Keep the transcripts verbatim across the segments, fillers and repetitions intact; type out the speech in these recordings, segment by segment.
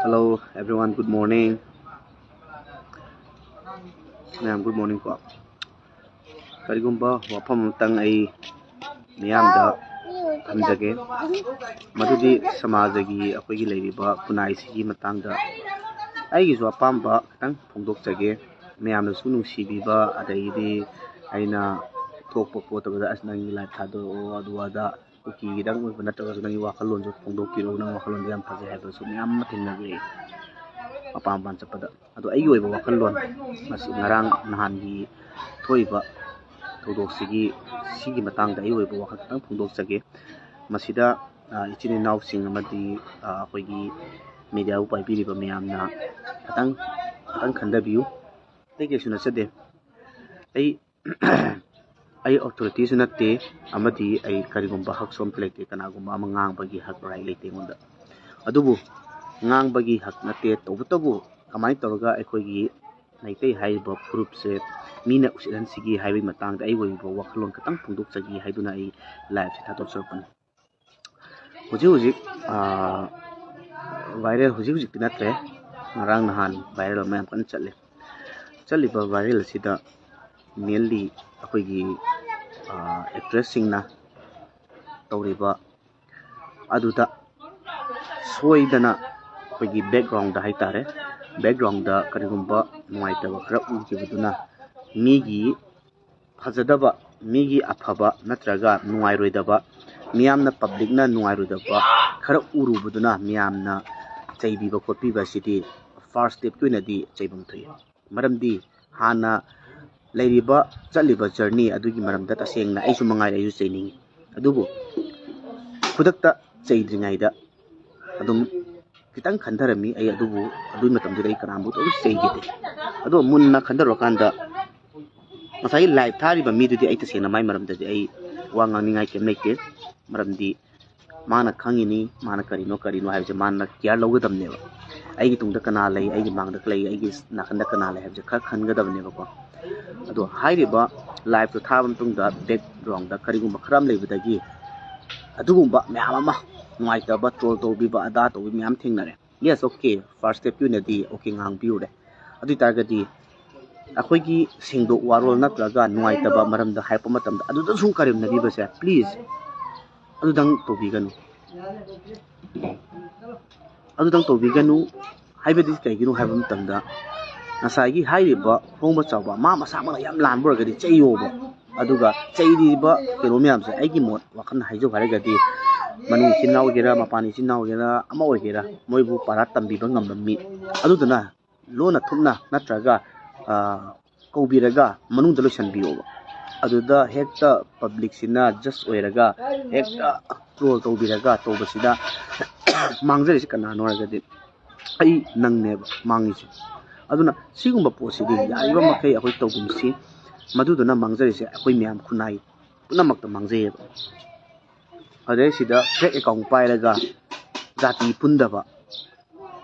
Hello everyone, good morning. ꯃꯌꯥꯝ good morning ꯀꯣ꯫ ꯀꯔꯤꯒꯨꯝꯕ ꯋꯥꯐꯝ ꯑꯃꯇꯪ ꯑꯩ ꯃꯤꯌꯥꯝꯗ ꯊꯝꯖꯒꯦ꯫ ꯃꯗꯨꯗꯤ ꯁꯃꯥꯖꯒꯤ ꯑꯩꯈꯣꯏꯒꯤ ꯂꯩꯔꯤꯕ ꯈꯨꯟꯅꯥꯏꯁꯤꯒꯤ ꯃꯇꯥꯡꯗ ꯑꯩꯒꯤꯁꯨ ꯑꯄꯥꯝꯕ ꯈꯤꯇꯪ ꯐꯣꯡꯗꯣꯛꯆꯒꯦ꯫ ꯃꯌꯥꯝꯅꯁꯨ ꯅꯨꯡꯁꯤꯕꯤꯕ, ꯑꯗꯒꯤꯗꯤ ꯑꯩꯅ ꯊꯣꯛꯄ ꯄꯣꯠꯇꯕꯗ "ꯑꯁ, ꯅꯪꯒꯤ live ꯊꯥꯗꯣꯔꯛꯑꯣ, ꯑꯗꯨ ꯑꯗꯥ", ꯀꯨꯀꯤꯒꯤꯗꯪ ꯑꯣꯏꯕ ꯅꯠꯇ꯭ꯔꯒꯁꯨ ꯅꯪꯒꯤ ꯋꯥꯈꯜꯂꯣꯟꯁꯨ ꯐꯣꯡꯗꯣꯛꯄꯤꯔꯛꯎ, ꯅꯪ ꯋꯥꯈꯜꯂꯣꯟꯗꯣ ꯌꯥꯝ ꯐꯖꯩ ꯍꯥꯏꯕꯁꯨ ꯃꯌꯥꯝ ꯑꯃ ꯊꯦꯡꯅꯈ꯭ꯔꯦ ꯃꯄꯥꯟ ꯃꯄꯥꯟ ꯆꯠꯄꯗ꯫ ꯑꯗꯣ ꯑꯩꯒꯤ ꯑꯣꯏꯕ ꯋꯥꯈꯜꯂꯣꯟ, ꯃꯁꯤ ꯉꯔꯥꯡ ꯅꯍꯥꯟꯒꯤ ꯊꯣꯛꯏꯕ ꯊꯧꯗꯣꯛꯁꯤꯒꯤ, ꯁꯤꯒꯤ ꯃꯇꯥꯡꯗ ꯑꯩꯒꯤ ꯑꯣꯏꯕ ꯋꯥꯈꯜ ꯈꯤꯇꯪ ꯐꯣꯡꯗꯣꯛꯆꯒꯦ꯫ ꯃꯁꯤꯗ, ꯑ, ꯏꯆꯤꯟ ꯏꯅꯥꯎꯁꯤꯡ ꯑꯃꯗꯤ, ꯑ, ꯑꯩꯈꯣꯏꯒꯤ media ꯕꯨ ꯄꯥꯏꯕꯤꯔꯤꯕ ꯃꯌꯥꯝꯅ ꯈꯤꯇꯪ, ꯈꯤꯇꯪ ꯈꯟꯊꯕꯤꯌꯨ꯫ ꯑꯇꯩ ꯀꯩꯁꯨ ꯅꯠꯆꯗꯦ꯫ ꯑꯩ ꯑꯩ authority ꯁꯨ ꯅꯠꯇꯦ, ꯑꯃꯗꯤ ꯑꯩ ꯀꯔꯤꯒꯨꯝꯕ ꯍꯛꯁꯨ ꯑꯝꯇ ꯂꯩꯇꯦ, ꯀꯅꯥꯒꯨꯝꯕ ꯑꯃ ꯉꯥꯡꯕꯒꯤ ꯍꯛ, right ꯂꯩꯇꯦ ꯑꯩꯉꯣꯟꯗ꯫ ꯑꯗꯨꯕꯨ ꯉꯥꯡꯕꯒꯤ ꯍꯛ ꯅꯠꯇꯦ, ꯇꯧꯕꯇꯕꯨ ꯀꯃꯥꯏꯅ ꯇꯧꯔꯒ ꯑꯩꯈꯣꯏꯒꯤ ꯃꯩꯇꯩ ꯍꯥꯏꯔꯤꯕ ꯐꯨꯔꯨꯞꯁꯦ ꯃꯤꯅ ꯎꯁꯤꯠꯍꯟꯁꯤꯒꯦ ꯍꯥꯏꯕꯒꯤ ꯃꯇꯥꯡꯗ ꯑꯩꯒꯤ ꯑꯣꯏꯕ ꯋꯥꯈꯜꯂꯣꯟ ꯈꯤꯇꯪ ꯐꯣꯡꯗꯣꯛꯆꯒꯦ ꯍꯥꯏꯗꯨꯅ ꯑꯩ live ꯁꯦ ꯊꯥꯗꯣꯛꯆꯔꯛꯄꯅꯤ꯫ ꯍꯧꯖꯤꯛ ꯍꯧꯖꯤꯛ, ꯑꯥ, viral, ꯍꯧꯖꯤꯛ ꯍꯧꯖꯤꯛꯇꯤ ꯅꯠꯇ꯭ꯔꯦ, ꯉꯔꯥꯡ ꯅꯍꯥꯟ viral ꯑꯃ ꯌꯥꯝ ꯀꯟꯅ ꯆꯠꯂꯦ꯫ ꯆꯠꯂꯤꯕ viral ꯑꯁꯤꯗ mainly ꯑꯩꯈꯣꯏꯒꯤ, ꯑꯥ, actress ꯁꯤꯡꯅ ꯇꯧꯔꯤꯕ ꯑꯗꯨꯗ ꯁꯣꯏꯗꯅ ꯑꯩꯈꯣꯏꯒꯤ background ꯗ ꯍꯥꯏꯇꯥꯔꯦ, background ꯗ ꯀꯔꯤꯒꯨꯝꯕ ꯅꯨꯡꯉꯥꯏꯇꯕ ꯈꯔ ꯎꯈꯤꯕꯗꯨꯅ ꯃꯤꯒꯤ ꯐꯖꯗꯕ, ꯃꯤꯒꯤ ꯑꯐꯕ ꯅꯠꯇ꯭ꯔꯒ ꯅꯨꯡꯉꯥꯏꯔꯣꯏꯗꯕ, ꯃꯤꯌꯥꯝꯅ, public ꯅ ꯅꯨꯡꯉꯥꯏꯔꯣꯏꯗꯕ ꯈꯔ ꯎꯔꯨꯕꯗꯨꯅ ꯃꯤꯌꯥꯝꯅ ꯆꯩꯕꯤꯕ ꯈꯣꯠꯄꯤꯕ ꯑꯁꯤꯗꯤ first step ꯀꯤ ꯑꯣꯏꯅꯗꯤ ꯆꯩꯐꯝ ꯊꯣꯛꯏ꯫ ꯃꯔꯝꯗꯤ ꯍꯥꯟꯅ ꯂꯩꯔꯤꯕ, ꯆꯠꯂꯤꯕ journey ꯑꯗꯨꯒꯤ ꯃꯔꯝꯗ ꯇꯁꯦꯡꯅ ꯑꯩꯁꯨ ꯃꯉꯥꯏꯔꯦ, ꯑꯩꯁꯨ ꯆꯩꯅꯤꯡꯉꯤ꯫ ꯑꯗꯨꯕꯨ ꯈꯨꯗꯛꯇ ꯆꯩꯗ꯭ꯔꯤꯉꯩꯗ ꯑꯗꯨꯝ ꯈꯤꯇꯪ ꯈꯟꯊꯔꯝꯃꯤ ꯑꯩ, ꯑꯗꯨꯕꯨ ꯑꯗꯨꯒꯤ ꯃꯇꯝꯗꯨꯗ ꯑꯩ ꯀꯅꯥꯝꯕꯨ ꯑꯗꯨꯝ ꯆꯩꯈꯤꯗꯦ꯫ ꯑꯗꯣ ꯃꯨꯟꯅ ꯈꯟꯊꯔꯨꯔꯀꯥꯟꯗ ꯉꯁꯥꯏꯒꯤ live ꯊꯥꯔꯤꯕ ꯃꯤꯗꯨꯗꯤ ꯑꯩ ꯇꯁꯦꯡꯅ ꯃꯥꯏ ꯃꯔꯝꯗꯗꯤ ꯑꯩ ꯋꯥ ꯉꯥꯡꯅꯤꯡꯉꯥꯏ ꯀꯩꯝ ꯂꯩꯇꯦ꯫ ꯃꯔꯝꯗꯤ ꯃꯥꯅ ꯈꯪꯉꯤꯅꯤ, ꯃꯥꯅ ꯀꯔꯤꯅꯣ ꯀꯔꯤꯅꯣ ꯍꯥꯏꯕꯁꯦ ꯃꯥꯅ care ꯂꯧꯒꯗꯕꯅꯦꯕ꯫ ꯑꯩꯒꯤ ꯇꯨꯡꯗ ꯀꯅꯥ ꯂꯩ, ꯑꯩꯒꯤ ꯃꯥꯡꯗ ꯂꯩ, ꯑꯩꯒꯤ ꯅꯥꯀꯟꯗ ꯀꯅꯥ ꯂꯩ ꯍꯥꯏꯕꯁꯦ ꯈꯔ ꯈꯟꯒꯗꯕꯅꯦꯕꯀꯣ꯫ ꯑꯗꯣ ꯍꯥꯏꯔꯤꯕ live ꯇꯣ ꯊꯥꯕ ꯃꯇꯨꯡꯗ background ꯗ ꯀꯔꯤꯒꯨꯝꯕ ꯈꯔ ꯑꯃ ꯂꯩꯕꯗꯒꯤ ꯑꯗꯨꯒꯨꯝꯕ ꯃꯌꯥꯝ ꯑꯃ ꯅꯨꯡꯉꯥꯏꯇꯕ, ꯇ꯭ꯔꯣꯜ ꯇꯧꯕꯤꯕ, ꯑꯗꯥ ꯇꯧꯕꯤ ꯃꯌꯥꯝ ꯊꯦꯡꯅꯔꯦ꯫ ꯌꯦꯁ, ꯑꯣꯀꯦ, ꯐꯥꯔꯁ ꯁ꯭ꯇꯦꯞꯀꯤ ꯑꯣꯏꯅꯗꯤ ꯑꯣꯀꯦ, ꯉꯥꯡꯕꯤꯔꯨꯔꯦ꯫ ꯑꯗꯨ ꯑꯣꯏ ꯇꯥꯔꯒꯗꯤ ꯑꯩꯈꯣꯏꯒꯤ ꯁꯦꯡꯗꯣꯛ ꯋꯥꯔꯣꯜ ꯅꯠꯇ꯭ꯔꯒ ꯅꯨꯡꯉꯥꯏꯇꯕ ꯃꯔꯝꯗ ꯍꯥꯏꯔꯛꯄ ꯃꯇꯝꯗ ꯑꯗꯨꯗꯁꯨ ꯀꯔꯦꯝꯅꯕꯤꯕꯁꯦ, ꯄ꯭ꯂꯤꯖ, ꯑꯗꯨꯗꯪ ꯇꯧꯕꯤꯒꯅꯨ꯫ ꯑꯗꯨꯗꯪ ꯇꯧꯕꯤꯒꯅꯨ꯫ ꯍꯥꯏꯕꯗꯤ ꯀꯩꯒꯤꯅꯣ ꯍꯥꯏꯕ ꯃꯇꯝꯗ, ꯉꯁꯥꯏꯒꯤ ꯍꯥꯏꯔꯤꯕ ꯍꯣꯡꯕ ꯆꯥꯎꯕ ꯃꯥ ꯃꯁꯥꯃꯛꯅ ꯌꯥꯝ ꯂꯥꯟꯕ ꯑꯣꯏꯔꯒꯗꯤ ꯆꯩꯌꯣꯕ꯫ ꯑꯗꯨꯒ ꯆꯩꯔꯤꯕ ꯀꯩꯅꯣ ꯃꯌꯥꯝꯁꯦ, ꯑꯩꯒꯤ ꯃꯣꯠ ꯋꯥꯈꯜ ꯍꯥꯏꯖꯧ ꯍꯥꯏꯔꯒꯗꯤ, ꯃꯅꯨꯡ ꯏꯆꯤꯟ ꯏꯅꯥꯎ ꯑꯣꯏꯒꯦꯔꯥ, ꯃꯄꯥꯟ ꯏꯆꯤꯟ ꯏꯅꯥꯎ ꯑꯣꯏꯒꯦꯔꯥ, ꯑꯃ ꯑꯣꯏꯒꯦꯔꯥ, ꯃꯣꯏꯕꯨ ꯄꯔꯥ ꯇꯝꯕꯤꯕ ꯉꯝꯕ ꯃꯤ ꯑꯗꯨꯗꯨꯅ ꯂꯣꯟꯅ ꯊꯨꯞꯅ ꯅꯠꯇ꯭ꯔꯒ, ꯑ, ꯀꯧꯕꯤꯔꯒ ꯃꯅꯨꯡꯗ ꯂꯣꯏꯁꯤꯟꯕꯤꯌꯣꯕ꯫ ꯑꯗꯨꯗ ꯍꯦꯛꯇ ꯄꯕ꯭ꯂꯤꯛꯁꯤꯅ ꯖꯁ ꯑꯣꯏꯔꯒ ꯍꯦꯛꯇ ꯇ꯭ꯔꯣꯜ ꯇꯧꯕꯤꯔꯒ ꯇꯧꯕꯁꯤꯗ ꯃꯥꯡꯖꯔꯤꯁꯤ ꯀꯅꯥꯅꯣ ꯍꯥꯏꯔꯒꯗꯤ ꯑꯩ ꯅꯪꯅꯦꯕ ꯃꯥꯡꯉꯤꯁꯦ꯫ ꯑꯗꯨꯅ ꯁꯤꯒꯨꯝꯕ ꯄꯣꯠꯁꯤꯗꯤ ꯌꯥꯔꯤꯕ ꯃꯈꯩ ꯑꯩꯈꯣꯏ ꯇꯧꯒꯨꯝꯁꯤ꯫ ꯃꯗꯨꯗꯨꯅ ꯃꯥꯡꯖꯔꯤꯁꯦ ꯑꯩꯈꯣꯏ ꯃꯌꯥꯝ ꯈꯨꯟꯅꯥꯏ ꯄꯨꯝꯅꯃꯛꯇ ꯃꯥꯡꯖꯩꯌꯦꯕ꯫ ꯑꯗꯩ ꯁꯤꯗ ꯐꯦꯛ ꯑꯦꯀꯥꯎꯟ ꯄꯥꯏꯔꯒ ꯖꯥꯇꯤ ꯄꯨꯟꯗꯕ,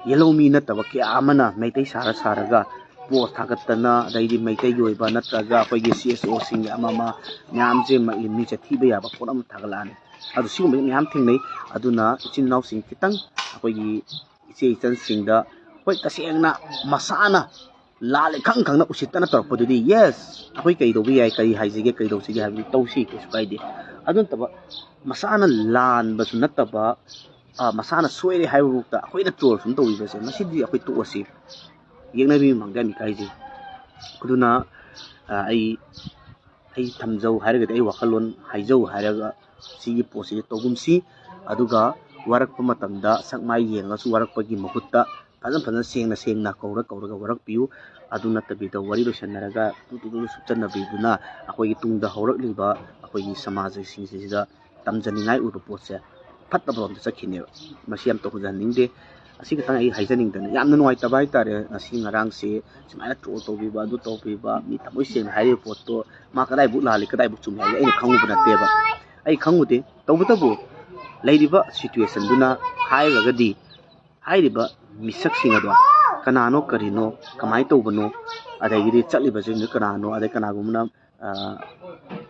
ꯌꯦꯜꯍꯧꯃꯤ ꯅꯠꯇꯕ ꯀꯌꯥ ꯑꯃꯅ ꯃꯩꯇꯩ ꯁꯥꯔ ꯁꯥꯔꯒ ꯄꯣꯁ ꯊꯥꯒꯠꯇꯅ, ꯑꯗꯩꯗꯤ ꯃꯩꯇꯩꯒꯤ ꯑꯣꯏꯕ ꯅꯠꯇ꯭ꯔꯒ ꯑꯩꯈꯣꯏꯒꯤ ꯁꯤ ꯑꯦꯁ ꯑꯣꯁꯤꯡꯒꯤ ꯑꯃ ꯑꯃ ꯃꯌꯥꯝꯁꯦ ꯃ-, ꯃꯤꯡꯆꯠ ꯊꯤꯕ ꯌꯥꯕ ꯄꯣꯠ ꯑꯃ ꯊꯥꯒꯠꯂꯛꯑꯅꯤ꯫ ꯑꯗꯨ ꯁꯤꯒꯨꯝꯕꯁꯦ ꯃꯌꯥꯝ ꯊꯦꯡꯅꯩ꯫ ꯑꯗꯨꯅ ꯏꯆꯤꯟ ꯏꯅꯥꯎꯁꯤꯡ ꯈꯤꯇꯪ ꯑꯩꯈꯣꯏꯒꯤ ꯏꯆꯦ ꯏꯆꯟꯁꯤꯡꯗ, ꯍꯣꯏ, ꯇꯁꯦꯡꯅ ꯃꯁꯥꯅ ꯂꯥꯜꯂꯦ ꯈꯪ ꯈꯪꯅ ꯎꯁꯤꯠꯇꯅ ꯇꯧꯔꯛꯄꯗꯨꯗꯤ, ꯌꯦꯁ, ꯑꯩꯈꯣꯏ ꯀꯩꯗꯧꯕ ꯌꯥꯏ, ꯀꯔꯤ ꯍꯥꯏꯁꯤꯒꯦ, ꯀꯩꯗꯧꯁꯤꯒꯦ ꯍꯥꯏꯕꯗꯤ ꯇꯧꯁꯤ, ꯀꯩꯁꯨ ꯀꯥꯏꯗꯦ꯫ ꯑꯗꯨ ꯅꯠꯇꯕ ꯃꯁꯥꯅ ꯂꯥꯟꯕꯁꯨ ꯅꯠꯇꯕ, ꯑ, ꯃꯁꯥꯅ ꯁꯣꯏꯔꯦ ꯍꯥꯏꯕꯐꯥꯎꯗ ꯑꯩꯈꯣꯏꯅ ꯇ꯭ꯔꯣꯜ ꯁꯨꯝ ꯇꯧꯕꯤꯕꯁꯦ, ꯃꯁꯤꯗꯤ ꯑꯩꯈꯣꯏ ꯇꯣꯛꯑꯁꯤ꯫ ꯌꯦꯛꯅꯕꯤ ꯃꯃꯥꯡꯗ ꯌꯥꯝ ꯏꯀꯥꯏꯖꯩ꯫ ꯑꯗꯨꯅ, ꯑ, ꯑꯩ, ꯑꯩ ꯊꯝꯖꯧ ꯍꯥꯏꯔꯒꯗꯤ, ꯑꯩ ꯋꯥꯈꯜꯂꯣꯟ ꯍꯥꯏꯖꯧ ꯍꯥꯏꯔꯒ ꯁꯤꯒꯤ ꯄꯣꯠꯁꯤꯗꯤ ꯇꯧꯒꯨꯝꯁꯤ꯫ ꯑꯗꯨꯒ ꯋꯥꯔꯛꯄ ꯃꯇꯝꯗ ꯁꯛ ꯃꯥꯏ ꯌꯦꯡꯉꯒꯁꯨ ꯋꯥꯔꯛꯄꯒꯤ ꯃꯍꯨꯠꯇ ꯐꯖꯅ ꯐꯖꯅ ꯁꯦꯡꯅ ꯁꯦꯡꯅ ꯀꯧꯔ ꯀꯧꯔꯒ ꯋꯥꯔꯛꯄꯤꯌꯨ꯫ ꯑꯗꯨ ꯅꯠꯇꯕꯤꯗ ꯋꯥꯔꯤ ꯂꯣꯏꯁꯟꯅꯔꯒ ꯇꯨ ꯇꯨ ꯇꯨ ꯁꯨꯞꯆꯟꯅꯕꯤꯗꯨꯅ ꯑꯩꯈꯣꯏꯒꯤ ꯇꯨꯡꯗ ꯍꯧꯔꯛꯂꯤꯕ ꯑꯩꯈꯣꯏꯒꯤ ꯁꯃꯥꯖꯁꯤꯡꯁꯤꯗ ꯇꯝꯖꯅꯤꯡꯉꯥꯏ ꯑꯣꯏꯕ ꯄꯣꯠꯁꯦ ꯐꯠꯇꯕ ꯔꯣꯝꯗ ꯆꯠꯈꯤꯅꯦꯕ꯫ ꯃꯁꯤ ꯌꯥꯝ ꯇꯧꯍꯟꯖꯍꯟꯅꯤꯡꯗꯦ꯫ ꯑꯁꯤ ꯈꯛꯇꯪ ꯑꯩ ꯍꯥꯏꯖꯅꯤꯡꯗꯅ, ꯌꯥꯝꯅ ꯅꯨꯡꯉꯥꯏꯇꯕ ꯍꯥꯏꯇꯥꯔꯦ꯫ ꯉꯁꯤ ꯉꯔꯥꯡꯁꯦ ꯁꯨꯃꯥꯏꯅ ꯇ꯭ꯔꯣꯜ ꯇꯧꯕꯤꯕ, ꯑꯗꯨ ꯇꯧꯕꯤꯕ, ꯃꯤ ꯊꯃꯣꯏ ꯁꯦꯡꯅ ꯍꯥꯏꯔꯤꯕ ꯄꯣꯠꯇꯣ ꯃꯥ ꯀꯗꯥꯏꯕꯨꯛ ꯂꯥꯜꯂꯤ, ꯀꯗꯥꯏꯕꯨꯛ ꯆꯨꯝꯃꯤ ꯍꯥꯏꯕꯗꯤ ꯑꯩꯅ ꯈꯪꯉꯨꯕ ꯅꯠꯇꯦꯕ꯫ ꯑꯩ ꯈꯪꯉꯨꯗꯦ꯫ ꯇꯧꯕꯇꯕꯨ ꯂꯩꯔꯤꯕ ꯁꯤꯆꯨꯋꯦꯁꯟꯗꯨꯅ ꯍꯥꯏꯔꯒꯗꯤ ꯍꯥꯏꯔꯤꯕ ꯃꯤꯁꯛꯁꯤꯡ ꯑꯗꯣ ꯀꯅꯥꯅꯣ, ꯀꯔꯤꯅꯣ, ꯀꯃꯥꯏꯅ ꯇꯧꯕꯅꯣ, ꯑꯗꯒꯤꯗꯤ ꯆꯠꯂꯤꯕꯁꯤꯡꯗꯨ ꯀꯅꯥꯅꯣ, ꯑꯗꯩ ꯀꯅꯥꯒꯨꯝꯕꯅ, ꯑ,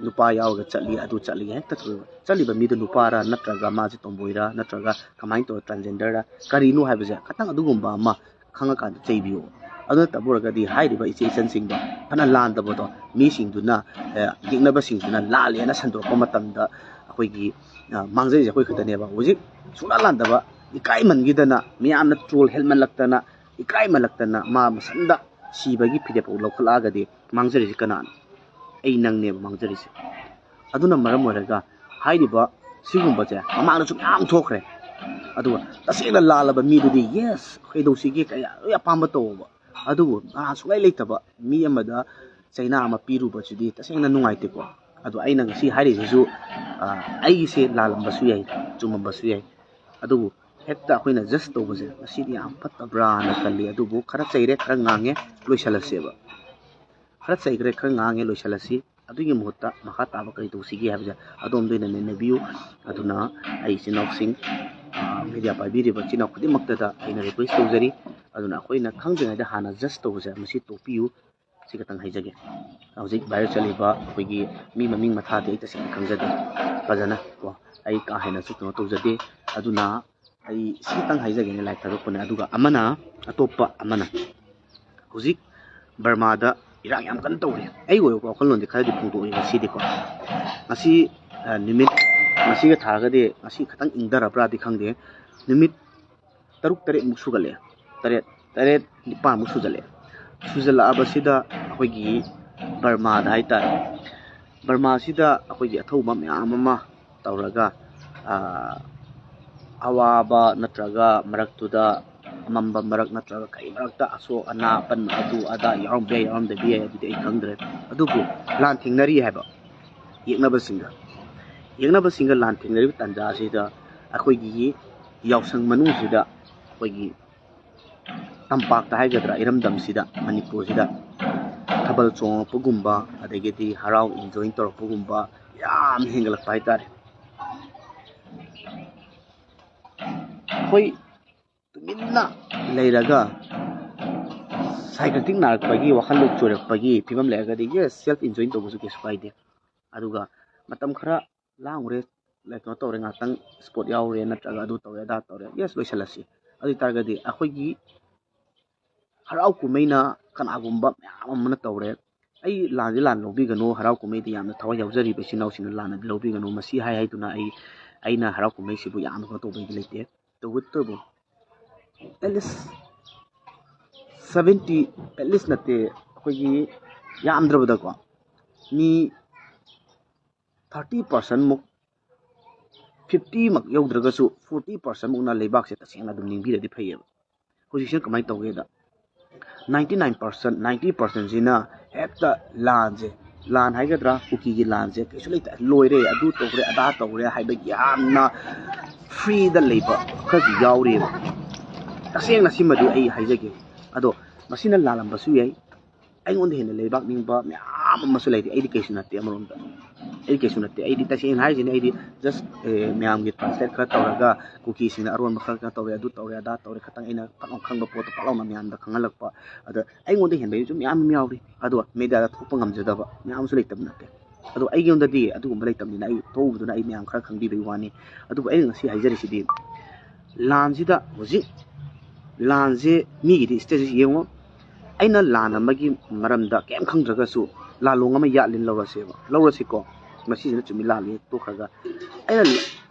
ꯅꯨꯄꯥ ꯌꯥꯎꯔꯒ ꯆꯠꯂꯤ, ꯑꯗꯨ ꯆꯠꯂꯤ ꯍꯦꯛꯇ ꯊꯣꯛꯑꯦꯕ꯫ ꯆꯠꯂꯤꯕ ꯃꯤꯗꯨ ꯅꯨꯄꯥꯔ ꯅꯠꯇ꯭ꯔꯒ ꯃꯥꯁꯦ ꯇꯣꯝꯕꯣꯏꯔ ꯅꯠꯇ꯭ꯔꯒ ꯀꯃꯥꯏꯅ ꯇꯧꯔ ꯇ꯭ꯔꯥꯟꯖꯦꯟꯗꯔꯔ ꯀꯔꯤꯅꯣ ꯍꯥꯏꯕꯁꯦ ꯈꯇꯪ ꯑꯗꯨꯒꯨꯝꯕ ꯑꯃ ꯈꯪꯉꯀꯥꯟꯗ ꯆꯩꯕꯤꯌꯣ꯫ ꯑꯗꯨ ꯅꯠꯇꯕ ꯑꯣꯏꯔꯒꯗꯤ ꯍꯥꯏꯔꯤꯕ ꯏꯆꯦ ꯏꯆꯟꯁꯤꯡꯗꯣ ꯐꯅ ꯂꯥꯟꯗꯕꯗꯣ ꯃꯤꯁꯤꯡꯗꯨꯅ, ꯑ, ꯌꯦꯛꯅꯕꯁꯤꯡꯗꯨꯅ ꯂꯥꯜꯂꯦꯅ ꯁꯟꯗꯣꯔꯛꯄ ꯃꯇꯝꯗ ꯑꯩꯈꯣꯏꯒꯤ, ꯑ, ꯃꯥꯡꯖꯔꯤꯁꯦ ꯑꯩꯈꯣꯏ ꯈꯛꯇꯅꯦꯕ꯫ ꯍꯧꯖꯤꯛ ꯁꯨꯡꯂꯥꯟ ꯂꯥꯟꯗꯕ ꯏꯀꯥꯏꯃꯟꯈꯤꯗꯅ ꯃꯤꯌꯥꯝꯅ ꯇ꯭ꯔꯣꯜ ꯍꯦꯟꯃꯜꯂꯛꯇꯅ ꯏꯀꯥꯏꯃꯜꯂꯛꯇꯅ ꯃꯥ ꯃꯁꯝꯗ ꯁꯤꯕꯒꯤ ꯐꯤꯔꯦꯞ ꯂꯧꯈꯠꯂꯛꯑꯒꯗꯤ ꯃꯥꯡꯖꯔꯤꯁꯦ ꯀꯅꯥꯅꯣ? ꯑꯩ ꯅꯪꯅꯦꯕ ꯃꯥꯡꯖꯔꯤꯁꯦ꯫ ꯑꯗꯨꯅ ꯃꯔꯝ ꯑꯣꯏꯔꯒ ꯍꯥꯏꯔꯤꯕ ꯁꯤꯒꯨꯝꯕꯁꯦ ꯃꯃꯥꯡꯗꯁꯨ ꯃꯌꯥꯝ ꯊꯣꯛꯈ꯭ꯔꯦ꯫ ꯑꯗꯨꯒ ꯇꯁꯦꯡꯅ ꯂꯥꯜꯂꯕ ꯃꯤꯗꯨꯗꯤ ꯌꯦꯁ ꯀꯩꯗꯧꯁꯤꯒꯦ ꯀꯌꯥ ꯂꯣꯏ ꯑꯄꯥꯝꯕ ꯇꯧꯕ꯫ ꯑꯗꯨꯕꯨ ꯅꯍꯥ ꯁꯨꯡꯂꯩ ꯂꯩꯇꯕ ꯃꯤ ꯑꯃꯗ ꯆꯩꯅꯥ ꯑꯃ ꯄꯤꯔꯨꯕꯁꯤꯗꯤ ꯇꯁꯦꯡꯅ ꯅꯨꯡꯉꯥꯏꯇꯦꯀꯣ꯫ ꯑꯗꯣ ꯑꯩꯅ ꯉꯁꯤ ꯍꯥꯏꯔꯤꯁꯤꯁꯨ, ꯑ, ꯑꯩꯒꯤꯁꯦ ꯂꯥꯜꯂꯝꯕꯁꯨ ꯌꯥꯏ, ꯆꯨꯝꯃꯝꯕꯁꯨ ꯌꯥꯏ꯫ ꯑꯗꯨꯕꯨ ꯍꯦꯛꯇ ꯑꯩꯈꯣꯏꯅ ꯖꯁ ꯇꯧꯕꯁꯦ ꯃꯁꯤꯗꯤ ꯌꯥꯝ ꯐꯠꯇꯕ꯭ꯔꯥꯅ ꯈꯜꯂꯤ꯫ ꯑꯗꯨꯕꯨ ꯈꯔ ꯆꯩꯔꯦ, ꯈꯔ ꯉꯥꯡꯉꯦ, ꯂꯣꯏꯁꯤꯜꯂꯁꯦꯕ꯫ ꯈꯔ ꯆꯩꯈ꯭ꯔꯦ, ꯈꯔ ꯉꯥꯡꯉꯦ, ꯂꯣꯏꯁꯤꯜꯂꯁꯤ꯫ ꯑꯗꯨꯒꯤ ꯃꯍꯨꯠꯇ ꯃꯈꯥ ꯇꯥꯕ ꯀꯔꯤ ꯇꯧꯁꯤꯒꯦ ꯍꯥꯏꯕꯁꯦ ꯑꯗꯣꯝꯗ ꯑꯣꯏꯅ ꯅꯩꯅꯕꯤꯌꯨ꯫ ꯑꯗꯨꯅ ꯑꯩ ꯏꯆꯤꯟ ꯏꯅꯥꯎꯁꯤꯡ, ꯑ, ꯃꯦꯗꯤꯌꯥ ꯄꯥꯏꯕꯤꯔꯤꯕ ꯏꯆꯤꯟ ꯏꯅꯥꯎ ꯈꯨꯗꯤꯡꯃꯛꯇꯗ ꯑꯩꯅ ꯔꯤꯀ꯭ꯋꯦꯁ ꯇꯧꯖꯔꯤ꯫ ꯑꯗꯨꯅ ꯑꯩꯈꯣꯏꯅ ꯈꯪꯗ꯭ꯔꯤꯉꯩꯗ ꯍꯥꯟꯅ ꯖꯁ ꯇꯧꯕꯁꯦ ꯃꯁꯤ ꯇꯣꯛꯄꯤꯌꯨ꯫ ꯁꯤ ꯈꯛꯇꯪ ꯍꯥꯏꯖꯒꯦ꯫ ꯍꯧꯖꯤꯛ ꯚꯥꯏꯔꯦꯜ ꯆꯠꯂꯤꯕ ꯑꯩꯈꯣꯏꯒꯤ ꯃꯤ ꯃꯃꯤꯡ ꯃꯊꯥꯗꯤ ꯑꯩ ꯇꯁꯦꯡꯅ ꯈꯪꯖꯗꯦ ꯐꯖꯅ ꯀꯣ꯫ ꯑꯩ ꯀꯥ ꯍꯦꯟꯅꯁꯨ ꯀꯩꯅꯣ ꯇꯧꯖꯗꯦ꯫ ꯑꯗꯨꯅ ꯑꯩ ꯁꯤꯇꯪ ꯍꯥꯏꯖꯒꯦꯅ ꯂꯥꯏꯔꯤꯛ ꯊꯥꯗꯣꯛꯄꯅꯦ꯫ ꯑꯗꯨꯒ ꯑꯃꯅ, ꯑꯇꯣꯞꯄ ꯑꯃꯅ, ꯍꯧꯖꯤꯛ ꯕꯔꯃꯥꯗ ꯏꯔꯥꯡ ꯌꯥꯝ ꯀꯟꯅ ꯇꯧꯔꯤ꯫ ꯑꯩꯒꯤ ꯑꯣꯏꯕ ꯋꯥꯈꯜꯂꯣꯟꯗꯤ ꯈꯔꯗꯤ ꯐꯣꯡꯗꯣꯛꯏ ꯉꯁꯤꯗꯤꯀꯣ꯫ ꯉꯁꯤ, ꯑ, ꯅꯨꯃꯤꯠ, ꯉꯁꯤꯒ ꯊꯥꯔꯒꯗꯤ ꯉꯁꯤ ꯈꯤꯇꯪ ꯏꯪꯊꯔꯕ꯭ꯔꯥꯗꯤ ꯈꯪꯗꯦ꯫ ꯅꯨꯃꯤꯠ ꯇꯔꯨꯛ ꯇꯔꯦꯠꯃꯨꯛ ꯁꯨꯒꯠꯂꯛꯑꯦ꯫ ꯇꯔꯦꯠ, ꯇꯔꯦꯠ, ꯅꯤꯄꯥꯟꯃꯨꯛ ꯁꯨꯖꯜꯂꯛꯑꯦ꯫ ꯁꯨꯖꯜꯂꯛꯑꯕꯁꯤꯗ ꯑꯩꯈꯣꯏꯒꯤ ꯕꯔꯃꯥꯗ ꯍꯥꯏꯇꯥꯔꯦ, ꯕꯔꯃꯥꯁꯤꯗ ꯑꯩꯈꯣꯏꯒꯤ ꯑꯊꯧꯕ ꯃꯌꯥꯝ ꯑꯃ ꯇꯧꯔꯒ, ꯑꯥ, ꯑꯋꯥꯕ ꯅꯠꯇ꯭ꯔꯒ ꯃꯔꯛꯇꯨꯗ ꯑꯃꯝꯕ ꯃꯔꯛ ꯅꯠꯇ꯭ꯔꯒ ꯀꯔꯤ ꯃꯔꯛꯇ ꯑꯁꯣꯛ ꯑꯅꯥ ꯑꯄꯟ ꯑꯗꯨ ꯑꯗꯥ ꯌꯥꯎꯔꯝꯕ ꯌꯥꯏ, ꯌꯥꯎꯔꯝꯗꯕ ꯌꯥꯏ, ꯑꯗꯨꯗꯤ ꯑꯩ ꯈꯪꯗ꯭ꯔꯦ꯫ ꯑꯗꯨꯕꯨ ꯂꯥꯟ ꯊꯦꯡꯅꯔꯤ ꯍꯥꯏꯕ ꯌꯦꯛꯅꯕꯁꯤꯡꯒ, ꯌꯦꯛꯅꯕꯁꯤꯡꯒ ꯂꯥꯟ ꯊꯦꯡꯅꯔꯤꯕ ꯇꯥꯟꯖꯥ ꯑꯁꯤꯗ ꯑꯩꯈꯣꯏꯒꯤ ꯌꯥꯎꯁꯪ ꯃꯅꯨꯡꯁꯤꯗ ꯑꯩꯈꯣꯏꯒꯤ ꯇꯝꯄꯥꯛꯇ ꯍꯥꯏꯒꯗ꯭ꯔꯥ, ꯏꯔꯝꯗꯝꯁꯤꯗ, ꯃꯅꯤꯄꯨꯔꯁꯤꯗ ꯊꯥꯕꯜ ꯆꯣꯡꯉꯛꯄꯒꯨꯝꯕ, ꯑꯗꯒꯤꯗꯤ ꯍꯔꯥꯎ ꯏꯟꯖꯣꯏ ꯇꯧꯔꯛꯄꯒꯨꯝꯕ ꯌꯥꯝ ꯍꯦꯟꯒꯠꯂꯛꯄ ꯍꯥꯏꯇꯥꯔꯦ꯫ ꯑꯩꯈꯣꯏ ꯇꯨꯃꯤꯟꯅ ꯂꯩꯔꯒ ꯁꯥꯏꯀ꯭ꯔꯦꯇꯤꯛ ꯅꯥꯔꯛꯄꯒꯤ ꯋꯥꯈꯜꯂꯣꯟ ꯆꯣꯏꯔꯛꯄꯒꯤ ꯐꯤꯕꯝ ꯂꯩꯔꯒꯗꯤ, ꯌꯦꯁ, ꯁꯦꯜꯐ ꯏꯟꯖꯣꯏ ꯇꯧꯕꯁꯨ ꯀꯩꯁꯨ ꯀꯥꯏꯗꯦ꯫ ꯑꯗꯨꯒ ꯃꯇꯝ ꯈꯔ ꯂꯥꯡꯉꯨꯔꯦ, ꯀꯩꯅꯣ ꯇꯧꯔꯦ, ꯉꯥꯛꯇꯪ ꯏꯁꯄꯣꯔꯠ ꯌꯥꯎꯔꯦ, ꯅꯠꯇ꯭ꯔꯒ ꯑꯗꯨ ꯇꯧꯔꯦ, ꯑꯗꯥ ꯇꯧꯔꯦ, ꯌꯦꯁ, ꯂꯣꯏꯁꯤꯜꯂꯁꯤ꯫ ꯑꯗꯨ ꯑꯣꯏ ꯇꯥꯔꯒꯗꯤ ꯑꯩꯈꯣꯏꯒꯤ ꯍꯔꯥꯎ ꯀꯨꯝꯍꯩꯅ ꯀꯅꯥꯒꯨꯝꯕ ꯃꯌꯥꯝ ꯑꯃꯅ ꯇꯧꯔꯦ꯫ ꯑꯩ ꯂꯥꯟꯗꯤ ꯂꯥꯟ ꯂꯧꯕꯤꯒꯅꯨ, ꯍꯔꯥꯎ ꯀꯨꯝꯍꯩꯗꯤ ꯌꯥꯝꯅ ꯊꯋꯥꯏ ꯌꯥꯎꯖꯔꯤꯕ ꯏꯆꯤꯟ ꯏꯅꯥꯎꯁꯤꯡꯅ ꯂꯥꯟꯅꯗꯤ ꯂꯧꯕꯤꯒꯅꯨ꯫ ꯃꯁꯤ ꯍꯥꯏ ꯍꯥꯏꯗꯨꯅ ꯑꯩ, ꯑꯩꯅ ꯍꯔꯥꯎ ꯀꯨꯝꯍꯩꯁꯤꯕꯨ ꯌꯥꯝꯅ ꯀꯩꯅꯣ ꯇꯧꯕꯒꯤ ꯂꯩꯇꯦ꯫ ꯇꯧꯕꯇꯕꯨ at least seventy, at least ꯅꯠꯇꯦ, ꯑꯩꯈꯣꯏꯒꯤ ꯌꯥꯝꯗ꯭ꯔꯕꯗꯀꯣ ꯃꯤ ꯊꯥꯔꯇꯤ ꯄꯥꯔꯁꯦꯟꯃꯨꯛ, ꯐꯤꯐꯇꯤꯃꯛ ꯌꯧꯗ꯭ꯔꯒꯁꯨ ꯐꯣꯔꯇꯤ ꯄꯥꯔꯁꯦꯟꯃꯨꯛꯅ ꯂꯩꯕꯥꯛꯁꯦ ꯇꯁꯦꯡꯅ ꯑꯗꯨꯝ ꯅꯤꯡꯕꯤꯔꯗꯤ ꯐꯩꯌꯦꯕ꯫ ꯍꯧꯖꯤꯛꯁꯤꯅ ꯀꯃꯥꯏꯅ ꯇꯧꯒꯦꯗ, ninety nine percent, ninety percentꯁꯤꯅ ꯍꯦꯛꯇ ꯂꯥꯟꯁꯦ, ꯂꯥꯟ ꯍꯥꯏꯒꯗ꯭ꯔꯥ, ꯀꯨꯀꯤꯒꯤ ꯂꯥꯟꯁꯦ ꯀꯩꯁꯨ ꯂꯩꯇꯦ, ꯂꯣꯏꯔꯦ, ꯑꯗꯨ ꯇꯧꯔꯦ, ꯑꯗꯥ ꯇꯧꯔꯦ ꯍꯥꯏꯕꯒꯤ ꯌꯥꯝꯅ ꯐ꯭ꯔꯤꯗ ꯂꯩꯕ ꯈꯔꯁꯨ ꯌꯥꯎꯔꯤꯑꯕ꯫ ꯇꯁꯦꯡꯅ ꯁꯤꯃꯗꯤ ꯑꯩ ꯍꯥꯏꯖꯒꯦ꯫ ꯑꯗꯣ ꯃꯁꯤꯅ ꯂꯥꯜꯂꯝꯕꯁꯨ ꯌꯥꯏ꯫ ꯑꯩꯉꯣꯟꯗ ꯍꯦꯟꯅ ꯂꯩꯕꯥꯛ ꯅꯤꯡꯕ ꯃꯌꯥꯝ ꯑꯃꯁꯨ ꯂꯩꯔꯤ꯫ ꯑꯩꯗꯤ ꯀꯩꯁꯨ ꯅꯠꯇꯦ, ꯑꯃꯔꯣꯝꯗ ꯑꯩ ꯀꯩꯁꯨ ꯅꯠꯇꯦ꯫ ꯑꯩꯗꯤ ꯇꯁꯦꯡꯅ ꯍꯥꯏꯁꯤꯅꯤ, ꯑꯩꯗꯤ just ꯃꯌꯥꯝꯒꯤ translate ꯈꯔ ꯇꯧꯔꯒ, ꯀꯨꯀꯤꯁꯤꯡꯅ ꯑꯔꯣꯟꯕ ꯈꯔ ꯈꯔ ꯇꯧꯔꯦ, ꯑꯗꯨ ꯇꯧꯔꯦ, ꯑꯗꯥ ꯇꯧꯔꯦ, ꯈꯇꯪ ꯑꯩꯅ ꯐꯠ ꯂꯥꯎ ꯈꯪꯕ ꯄꯣꯠꯇꯣ ꯐꯠ ꯂꯥꯎꯅ ꯃꯌꯥꯝꯗ ꯈꯪꯍꯜꯂꯛꯄ꯫ ꯑꯗ ꯑꯩꯉꯣꯟꯗ ꯍꯦꯟꯕ ꯃꯤꯁꯨ ꯃꯌꯥꯝ ꯑꯃ ꯌꯥꯎꯔꯤ꯫ ꯑꯗꯣ ꯃꯦꯗꯤꯌꯥꯗ ꯊꯣꯛꯄ ꯉꯝꯖꯗꯕ ꯃꯌꯥꯝ ꯑꯃꯁꯨ ꯂꯩꯇꯕ ꯅꯠꯇꯦ꯫ ꯑꯗꯣ ꯑꯩꯉꯣꯟꯗꯗꯤ ꯑꯗꯨꯒꯨꯝꯕ ꯂꯩꯇꯕꯅꯤꯅ, ꯑꯩ ꯊꯣꯛꯎꯕꯗꯨꯅ ꯑꯩ ꯃꯌꯥꯝ ꯈꯔ ꯈꯪꯕꯤꯕꯒꯤ ꯋꯥꯅꯤ꯫ ꯑꯗꯨꯕꯨ ꯑꯩꯅ ꯉꯁꯤ ꯍꯥꯏꯖꯔꯤꯁꯤꯗꯤ, ꯂꯥꯟꯁꯤꯗ ꯍꯧꯖꯤꯛ, ꯂꯥꯟꯁꯦ ꯃꯤꯒꯤꯗꯤ strategy ꯌꯦꯡꯉꯣ꯫ ꯑꯩꯅ ꯂꯥꯟ ꯑꯃꯒꯤ ꯃꯔꯝꯗ ꯀꯩꯝ ꯈꯪꯗ꯭ꯔꯒꯁꯨ ꯂꯥꯂꯣꯡ ꯑꯃ ꯌꯥꯠꯂꯤꯅ ꯂꯧꯔꯁꯦꯕ, ꯂꯧꯔꯁꯤꯀꯣ꯫ ꯃꯁꯤꯁꯤꯅ ꯆꯨꯝꯃꯤ ꯂꯥꯜꯂꯤ ꯇꯣꯛꯈ꯭ꯔꯒ, ꯑꯩꯅ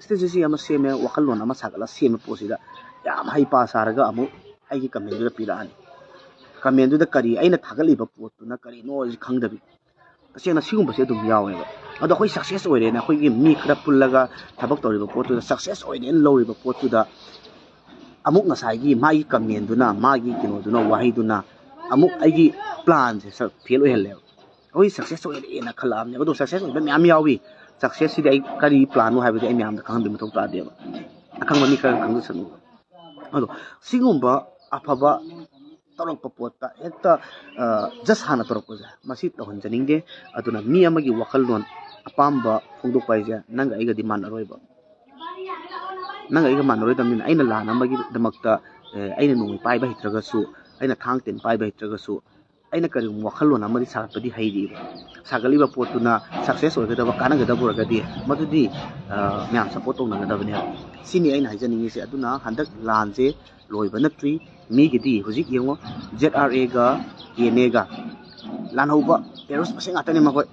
strategy ꯑꯃ ꯁꯦꯝꯃꯦ, ꯋꯥꯈꯜꯂꯣꯟ ꯑꯃ ꯁꯥꯒꯠꯂ ꯁꯦꯝꯕ ꯄꯣꯠꯁꯤꯗ ꯌꯥꯝ ꯍꯩꯄꯥ ꯁꯥꯔꯒ ꯑꯃꯨꯛ ꯑꯩꯒꯤ commentꯗꯨꯗ ꯄꯤꯔꯛꯑꯅꯤ꯫ Commentꯗꯨꯗ ꯀꯔꯤ, ꯑꯩꯅ ꯊꯥꯒꯠꯂꯤꯕ ꯄꯣꯠꯇꯨꯅ ꯀꯔꯤꯅꯣ ꯍꯥꯏꯁꯤ ꯈꯪꯗꯕꯤ, ꯇꯁꯦꯡꯅ ꯁꯤꯒꯨꯝꯕꯁꯦ ꯑꯗꯨꯝ ꯌꯥꯎꯋꯦꯕ꯫ ꯑꯗꯣ ꯑꯩꯈꯣꯏ success ꯑꯣꯏꯔꯦꯅ, ꯑꯩꯈꯣꯏꯒꯤ ꯃꯤ ꯈꯔ ꯄꯨꯜꯂꯒ ꯊꯕꯛ ꯇꯧꯔꯤꯕ ꯄꯣꯠꯇꯨꯗ, success ꯑꯣꯏꯔꯦꯅ ꯂꯧꯔꯤꯕ ꯄꯣꯠꯇꯨꯗ, ꯑꯃꯨꯛ ꯉꯁꯥꯏꯒꯤ ꯃꯥꯒꯤ commentꯗꯨꯅ, ꯃꯥꯒꯤ ꯀꯩꯅꯣꯗꯨꯅ, ꯋꯥꯍꯩꯗꯨꯅ ꯑꯃꯨꯛ ꯑꯩꯒꯤ planꯁꯦ fail ꯑꯣꯏꯍꯜꯂꯦꯕ꯫ ꯑꯩꯈꯣꯏ success ꯑꯣꯏꯔꯦꯅ ꯈꯜꯂꯛꯑꯕꯅꯦꯕ, ꯑꯗꯣ success ꯑꯣꯏꯕ ꯃꯌꯥꯝ ꯌꯥꯎꯏ꯫ Successꯁꯤꯗꯤ ꯑꯩ ꯀꯔꯤ planꯅꯣ ꯍꯥꯏꯕꯗꯤ ꯑꯩ ꯃꯌꯥꯝꯗ ꯈꯪꯍꯟꯕꯒꯤ ꯃꯊꯧ ꯇꯥꯗꯦꯕ, ꯑꯈꯪꯕ ꯃꯤ ꯈꯔ ꯈꯪꯖꯁꯅꯨ꯫ ꯑꯗꯣ ꯁꯤꯒꯨꯝꯕ ꯑꯐꯕ ꯇꯧꯔꯛꯄ ꯄꯣꯠꯇ ꯍꯦꯛꯇ just ꯍꯥꯟꯅ ꯇꯧꯔꯛꯄꯁꯦ, ꯃꯁꯤ ꯇꯧꯍꯟꯖꯅꯤꯡꯗꯦ꯫ ꯑꯗꯨꯅ ꯃꯤ ꯑꯃꯒꯤ ꯋꯥꯈꯜꯂꯣꯟ ꯑꯄꯥꯝꯕ ꯐꯣꯡꯗꯣꯛꯄ ꯍꯥꯏꯁꯦ ꯅꯪꯒ ꯑꯩꯒꯗꯤ ꯃꯥꯟꯅꯔꯣꯏꯕ꯫ ꯅꯪꯒ ꯑꯩꯒ ꯃꯥꯟꯅꯔꯣꯏꯗꯕꯅꯤꯅ, ꯑꯩꯅ ꯂꯥꯟ ꯑꯃꯒꯤꯗꯃꯛꯇ, ꯑꯦ, ꯑꯩꯅ ꯅꯣꯡꯃꯩ ꯄꯥꯏꯕ ꯍꯩꯇ꯭ꯔꯒꯁꯨ, ꯑꯩꯅ ꯊꯥꯡ ꯇꯦꯟ ꯄꯥꯏꯕ ꯍꯩꯇ꯭ꯔꯒꯁꯨ, ꯑꯩꯅ ꯀꯔꯤꯒꯨꯝꯕ ꯋꯥꯈꯜꯂꯣꯟ ꯑꯃꯗꯤ ꯁꯥꯒꯠꯄꯗꯤ ꯍꯩꯔꯤꯕ, ꯁꯥꯒꯠꯂꯤꯕ ꯄꯣꯠꯇꯨꯅ success ꯑꯣꯏꯒꯗꯕ, ꯀꯥꯟꯅꯒꯗꯕ ꯑꯣꯏꯔꯒꯗꯤ ꯃꯗꯨꯗꯤ, ꯑ, ꯃꯌꯥꯝ support ꯇꯧꯅꯒꯗꯕꯅꯦ꯫ ꯁꯤꯅꯤ ꯑꯩꯅ ꯍꯥꯏꯖꯅꯤꯡꯉꯤꯁꯦ꯫ ꯑꯗꯨꯅ ꯍꯟꯗꯛ ꯂꯥꯟꯁꯦ ꯂꯣꯏꯕ ꯅꯠꯇ꯭ꯔꯤ꯫ ꯃꯤꯒꯤꯗꯤ ꯍꯧꯖꯤꯛ ꯌꯦꯡꯉꯣ, ZRA ꯒ KNA ꯒ ꯂꯥꯟꯍꯧꯕ terrorist ꯃꯁꯦꯟ ꯉꯥꯛꯇꯅꯦ ꯃꯈꯣꯏ꯫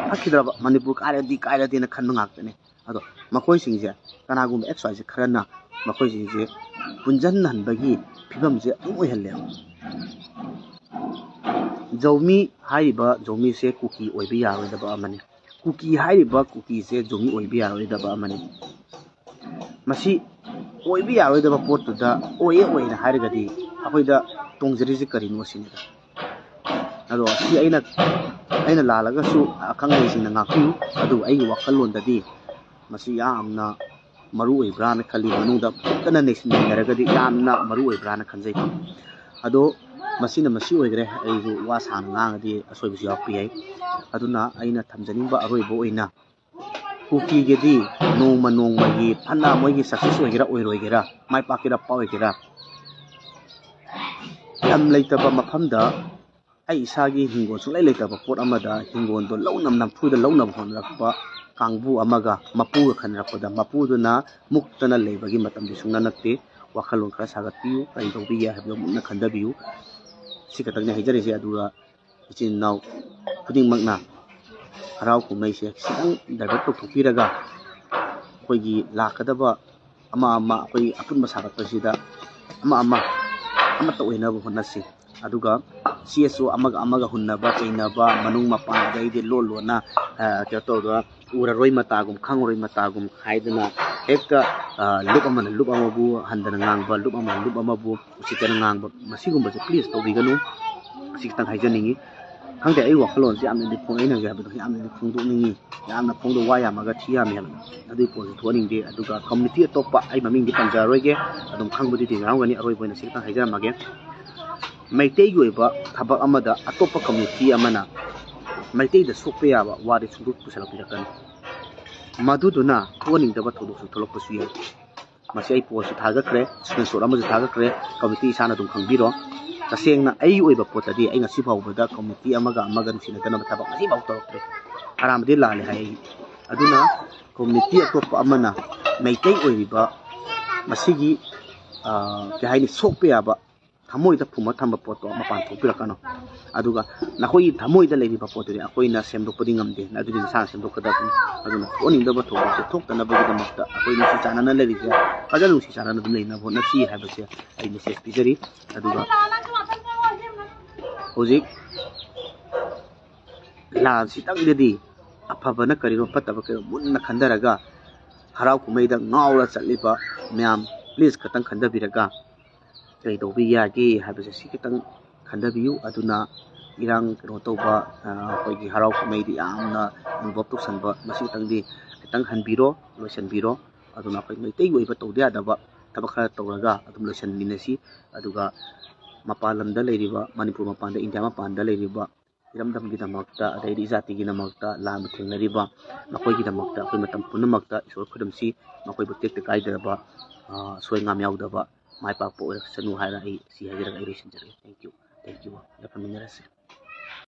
ꯐꯠꯈꯤꯗ꯭ꯔꯕ ꯃꯅꯤꯄꯨꯔ ꯀꯥꯏꯔꯗꯤ ꯀꯥꯏꯔꯗꯤꯅ ꯈꯟꯕ ꯉꯥꯛꯇꯅꯦ꯫ ꯑꯗꯣ ꯃꯈꯣꯏꯁꯤꯡꯁꯦ ꯀꯅꯥꯒꯨꯝꯕ XYZ ꯈꯔꯅ ꯃꯈꯣꯏꯁꯤꯡꯁꯦ ꯄꯨꯟꯁꯤꯟꯍꯟꯕꯒꯤ ꯐꯤꯕꯝꯁꯦ ꯑꯗꯨꯝ ꯑꯣꯏꯍꯜꯂꯦꯕ꯫ ꯖꯧꯃꯤ ꯍꯥꯏꯔꯤꯕ ꯖꯧꯃꯤꯁꯦ ꯀꯨꯀꯤ ꯑꯣꯏꯕ ꯌꯥꯔꯣꯏꯗꯕ ꯑꯃꯅꯤ꯫ ꯀꯨꯀꯤ ꯍꯥꯏꯔꯤꯕ ꯀꯨꯀꯤꯁꯦ ꯖꯧꯃꯤ ꯑꯣꯏꯕ ꯌꯥꯔꯣꯏꯗꯕ ꯑꯃꯅꯤ꯫ ꯃꯁꯤ ꯑꯣꯏꯕ ꯌꯥꯔꯣꯏꯗꯕ ꯄꯣꯠꯇꯨꯗ ꯑꯣꯏꯌꯦ ꯑꯣꯏꯅ ꯍꯥꯏꯔꯒꯗꯤ ꯑꯩꯈꯣꯏꯗ ꯇꯣꯡꯖꯔꯤꯁꯦ ꯀꯔꯤꯅꯣ ꯁꯤꯅꯤꯗ꯫ ꯑꯗꯣ ꯁꯤ ꯑꯩꯅ, ꯑꯩꯅ ꯂꯥꯜꯂꯒꯁꯨ ꯑꯈꯪ ꯑꯍꯩꯁꯤꯡꯅ ꯉꯥꯛꯄꯤꯌꯨ꯫ ꯑꯗꯨꯕꯨ ꯑꯩꯒꯤ ꯋꯥꯈꯜꯂꯣꯟꯗꯗꯤ ꯃꯁꯤ ꯌꯥꯝꯅ ꯃꯔꯨ ꯑꯣꯏꯕ꯭ꯔꯥꯅ ꯈꯜꯂꯤ꯫ ꯃꯅꯨꯡꯗ ꯐꯖꯅ ꯅꯩꯁꯤꯟꯃꯤꯟꯅꯔꯒꯗꯤ ꯌꯥꯝꯅ ꯃꯔꯨ ꯑꯣꯏꯕ꯭ꯔꯥꯅ ꯈꯟꯖꯩ꯫ ꯑꯗꯣ ꯃꯁꯤꯅ ꯃꯁꯤ ꯑꯣꯏꯈ꯭ꯔꯦ꯫ ꯑꯩꯁꯨ ꯋꯥ ꯁꯥꯡꯅ ꯉꯥꯡꯉꯗꯤ ꯑꯁꯣꯏꯕꯁꯨ ꯌꯥꯎꯔꯛꯄ ꯌꯥꯏ꯫ ꯑꯗꯨꯅ ꯑꯩꯅ ꯊꯝꯖꯅꯤꯡꯕ ꯑꯔꯣꯏꯕ ꯑꯣꯏꯅ ꯀꯨꯀꯤꯒꯤꯗꯤ ꯅꯣꯡꯃ ꯅꯣꯡꯃꯒꯤ ꯐꯅ ꯃꯣꯏꯒꯤ success ꯑꯣꯏꯒꯦꯔꯥ ꯑꯣꯏꯔꯣꯏꯒꯦꯔꯥ, ꯃꯥꯏ ꯄꯥꯛꯀꯦꯔꯥ ꯄꯥꯛꯑꯣꯏꯒꯦꯔꯥ, ꯂꯝ ꯂꯩꯇꯕ ꯃꯐꯝꯗ ꯑꯩ ꯏꯁꯥꯒꯤ ꯍꯤꯡꯒꯣꯜ ꯁꯨꯡꯂꯩ ꯂꯩꯇꯕ ꯄꯣꯠ ꯑꯃꯗ ꯍꯤꯡꯒꯣꯜꯗꯣ ꯂꯧꯅꯕ, ꯅꯝꯐꯨꯗ ꯂꯧꯅꯕ ꯍꯣꯠꯅꯔꯛꯄ ꯀꯥꯡꯕꯨ ꯑꯃꯒ ꯃꯄꯨꯒ ꯈꯟꯅꯔꯛꯄꯗ ꯃꯄꯨꯗꯨꯅ ꯃꯨꯛꯇꯅ ꯂꯩꯕꯒꯤ ꯃꯇꯝꯗꯤ ꯁꯨꯡꯅ ꯅꯠꯇꯦ꯫ ꯋꯥꯈꯜꯂꯣꯟ ꯈꯔ ꯁꯥꯒꯠꯄꯤꯌꯨ, ꯀꯔꯤ ꯇꯧꯕꯤꯒꯦ ꯍꯥꯏꯕꯗꯣ ꯃꯨꯟꯅ ꯈꯟꯊꯕꯤꯌꯨ꯫ ꯁꯤ ꯈꯛꯇꯪꯅꯤ ꯍꯥꯏꯖꯔꯤꯁꯦ꯫ ꯑꯗꯨꯒ ꯏꯆꯤꯟ ꯏꯅꯥꯎ ꯈꯨꯗꯤꯡꯃꯛꯅ ꯍꯔꯥꯎ ꯀꯨꯝꯍꯩꯁꯦ ꯈꯤꯇꯪ divert ꯇꯧꯊꯣꯛꯄꯤꯔꯒ ꯑꯩꯈꯣꯏꯒꯤ ꯂꯥꯛꯀꯗꯕ ꯑꯃ ꯑꯃ ꯑꯩꯈꯣꯏ ꯑꯄꯨꯟꯕ ꯁꯥꯒꯠꯄꯁꯤꯗ ꯑꯃ ꯑꯃ ꯑꯃꯠꯇ ꯑꯣꯏꯅꯕ ꯍꯣꯠꯅꯁꯤ꯫ ꯑꯗꯨꯒ CSO ꯑꯃꯒ ꯑꯃꯒ ꯍꯨꯟꯅꯕ ꯆꯩꯅꯕ, ꯃꯅꯨꯡ ꯃꯄꯥꯟ, ꯑꯗꯩꯗꯤ ꯂꯣꯟ ꯂꯣꯟꯅ, ꯑ, ꯀꯩꯅꯣ ꯇꯧꯔꯒ ꯎꯔꯔꯣꯏ ꯃꯇꯥꯒꯨꯝ ꯈꯪꯉꯔꯣꯏ ꯃꯇꯥꯒꯨꯝ ꯍꯥꯏꯗꯅ ꯍꯦꯛꯇ, ꯑ, ꯂꯨꯞ ꯑꯃꯅ ꯂꯨꯞ ꯑꯃꯕꯨ ꯍꯟꯗꯅ ꯉꯥꯡꯕ, ꯂꯨꯞ ꯑꯃꯅ ꯂꯨꯞ ꯑꯃꯕꯨ ꯎꯁꯤꯠꯇꯅ ꯉꯥꯡꯕ, ꯃꯁꯤꯒꯨꯝꯕꯁꯦ please ꯇꯧꯕꯤꯒꯅꯨ꯫ ꯁꯤ ꯈꯤꯇꯪ ꯍꯥꯏꯖꯅꯤꯡꯉꯤ꯫ ꯈꯪꯗꯦ, ꯑꯩ ꯋꯥꯈꯜꯂꯣꯟꯁꯦ ꯌꯥꯝꯅꯗꯤ ꯐꯣꯡ-, ꯑꯩꯅ ꯍꯧꯖꯤꯛ ꯍꯥꯏꯕꯗꯣ ꯌꯥꯝꯅꯗꯤ ꯐꯣꯡꯗꯣꯛꯅꯤꯡꯉꯤ꯫ ꯌꯥꯝꯅ ꯐꯣꯡꯗꯣꯛ-, ꯋꯥ ꯌꯥꯝꯃꯒ ꯊꯤ ꯌꯥꯝꯃꯦ ꯍꯥꯏꯕꯗꯣ ꯑꯗꯨꯒꯤ ꯄꯣꯠꯁꯨ ꯊꯣꯛꯍꯟꯅꯤꯡꯗꯦ꯫ ꯑꯗꯨꯒ community ꯑꯇꯣꯞꯄ, ꯑꯩ ꯃꯃꯤꯡꯗꯤ ꯄꯟꯖꯔꯔꯣꯏꯒꯦ, ꯑꯗꯨꯝ ꯈꯪꯕꯗꯨꯗꯤ ꯌꯥꯎꯔꯝꯒꯅꯤ꯫ ꯑꯔꯣꯏꯕ ꯑꯣꯏꯅ ꯁꯤ ꯈꯤꯇꯪ ꯍꯥꯏꯖꯔꯝꯃꯒꯦ꯫ ꯃꯩꯇꯩꯒꯤ ꯑꯣꯏꯕ ꯊꯕꯛ ꯑꯃꯗ ꯑꯇꯣꯞꯄ community ꯑꯃꯅ ꯃꯩꯇꯩꯗ ꯁꯣꯛꯄ ꯌꯥꯕ ꯋꯥꯗꯤ ꯁꯨꯡꯄꯨ ꯄꯨꯁꯜꯂꯛꯄꯤꯔꯛꯀꯅꯨ꯫ ꯃꯗꯨꯗꯨꯅ ꯊꯣꯛꯍꯟꯅꯤꯡꯗꯕ ꯊꯧꯗꯣꯛꯁꯨ ꯊꯣꯛꯂꯛꯄꯁꯨ ꯌꯥꯏ꯫ ꯃꯁꯤ ꯑꯩ post ꯁꯨ ꯊꯥꯒꯠꯈ꯭ꯔꯦ, screenshot ꯑꯃꯁꯨ ꯊꯥꯒꯠꯈ꯭ꯔꯦ, community ꯏꯁꯥꯅ ꯑꯗꯨꯝ ꯈꯪꯕꯤꯔꯣ꯫ ꯇꯁꯦꯡꯅ ꯑꯩꯒꯤ ꯑꯣꯏꯕ ꯄꯣꯠꯇꯗꯤ ꯑꯩ ꯉꯁꯤ ꯐꯥꯎꯕꯗ ꯀꯝꯃꯨꯅꯤꯇꯤ ꯑꯃꯒ ꯑꯃꯒ ꯅꯨꯡꯁꯤꯅꯗꯅꯕ ꯊꯕꯛ ꯉꯁꯤ ꯐꯥꯎ ꯇꯧꯔꯛꯇ꯭ꯔꯤ꯫ ꯑꯔꯥꯟꯕꯗꯤ ꯂꯥꯜꯂꯦ ꯍꯥꯏ ꯑꯩ꯫ ꯑꯗꯨꯅ ꯀꯝꯃꯨꯅꯤꯇꯤ ꯑꯇꯣꯞꯄ ꯑꯃꯅ ꯃꯩꯇꯩ ꯑꯣꯏꯔꯤꯕ ꯃꯁꯤꯒꯤ, ꯑ, ꯀꯩ ꯍꯥꯏꯅꯤ, ꯁꯣꯛꯄ ꯌꯥꯕ ꯊꯃꯣꯏꯗ ꯐꯨꯝꯃ ꯊꯝꯕ ꯄꯣꯠꯇꯣ ꯃꯄꯥꯟ ꯊꯣꯛꯄꯤꯔꯛꯀꯅꯨ꯫ ꯑꯗꯨꯒ ꯅꯈꯣꯏꯒꯤ ꯊꯃꯣꯏꯗ ꯂꯩꯔꯤꯕ ꯄꯣꯠꯇꯨꯗꯤ ꯑꯩꯈꯣꯏꯅ ꯁꯦꯝꯗꯣꯛꯄꯗꯤ ꯉꯝꯗꯦ, ꯑꯗꯨꯗꯤ ꯅꯁꯥꯅ ꯁꯦꯝꯗꯣꯛꯀꯗꯕꯅꯤ꯫ ꯑꯗꯨꯅ ꯊꯣꯛꯍꯟꯅꯤꯡꯗꯕ ꯊꯧꯗꯣꯛꯁꯦ ꯊꯣꯛꯇꯅꯕꯒꯤꯗꯃꯛꯇ ꯑꯩꯈꯣꯏ ꯅꯨꯡꯁꯤ ꯆꯥꯟꯅꯅ ꯂꯩꯔꯤꯁꯦ ꯐꯖꯅ ꯅꯨꯡꯁꯤ ꯆꯥꯟꯅꯅ ꯑꯗꯨꯝ ꯂꯩꯅꯕ ꯍꯣꯠꯅꯁꯤ ꯍꯥꯏꯕꯁꯦ ꯑꯩ ꯃꯦꯁꯦꯖ ꯄꯤꯖꯔꯤ꯫ ꯑꯗꯨꯒ ꯍꯧꯖꯤꯛ ꯂꯥꯟꯁꯤꯗꯪꯗꯗꯤ ꯑꯐꯕꯅ ꯀꯔꯤꯅꯣ, ꯐꯠꯇꯕ ꯀꯔꯤꯅꯣ ꯃꯨꯟꯅ ꯈꯟꯊꯔꯒ ꯍꯔꯥꯎ ꯀꯨꯝꯍꯩꯗ ꯉꯥꯎꯔ ꯆꯠꯂꯤꯕ ꯃꯌꯥꯝ, ꯄ꯭ꯂꯤꯖ ꯈꯤꯇꯪ ꯈꯟꯊꯕꯤꯔꯒ ꯀꯔꯤ ꯇꯧꯕ ꯌꯥꯒꯦ ꯍꯥꯏꯕꯁꯦ ꯁꯤ ꯈꯤꯇꯪ ꯈꯟꯊꯕꯤꯌꯨ꯫ ꯑꯗꯨꯅ ꯏꯔꯥꯡ ꯀꯩꯅꯣ ꯇꯧꯕ, ꯑ, ꯑꯩꯈꯣꯏꯒꯤ ꯍꯔꯥꯎ ꯀꯨꯝꯍꯩꯗ ꯌꯥꯝꯅ ꯏꯟꯚꯣꯜꯕ ꯇꯧꯁꯟꯕ, ꯃꯁꯤ ꯈꯤꯇꯪꯗꯤ ꯈꯤꯇꯪ ꯍꯟꯕꯤꯔꯣ, ꯂꯣꯏꯁꯟꯕꯤꯔꯣ꯫ ꯑꯗꯨꯅ ꯑꯩꯈꯣꯏ ꯃꯩꯇꯩꯒꯤ ꯑꯣꯏꯕ ꯇꯧꯗ ꯌꯥꯗꯕ ꯊꯕꯛ ꯈꯔ ꯇꯧꯔꯒ ꯑꯗꯨꯝ ꯂꯣꯏꯁꯟꯃꯤꯟꯅꯁꯤ꯫ ꯑꯗꯨꯒ ꯃꯄꯥꯟ ꯂꯝꯗ ꯂꯩꯔꯤꯕ, ꯃꯅꯤꯄꯨꯔ ꯃꯄꯥꯟꯗ, ꯏꯟꯗꯤꯌꯥ ꯃꯄꯥꯟꯗ ꯂꯩꯔꯤꯕ ꯏꯔꯝꯗꯝꯒꯤꯗꯃꯛꯇ, ꯑꯗꯩꯗꯤ ꯏꯖꯥꯇꯤꯒꯤꯗꯃꯛꯇ ꯂꯥꯟꯕ ꯊꯦꯡꯅꯔꯤꯕ ꯃꯈꯣꯏꯒꯤꯗꯃꯛꯇ ꯑꯩꯈꯣꯏ ꯃꯇꯝ ꯄꯨꯝꯅꯃꯛꯇ ꯏꯁꯣꯔ ꯈꯨꯔꯨꯝꯁꯤ꯫ ꯃꯈꯣꯏꯕꯨ ꯇꯦꯛꯇ ꯀꯥꯏꯗꯕ, ꯑ, ꯑꯁꯣꯏ ꯑꯉꯥꯝ ꯌꯥꯎꯗꯕ ꯃꯥꯏ ꯄꯥꯛꯄ ꯑꯣꯏꯔꯛꯁꯅꯨ ꯍꯥꯏꯅ ꯑꯩ ꯁꯤ ꯍꯥꯏꯖꯔꯒ ꯑꯩ ꯂꯣꯏꯁꯤꯟꯖꯔꯒꯦ꯫ Thank you, thank you꯫ ꯌꯥꯏꯐꯃꯤꯟꯅꯔꯁꯤ꯫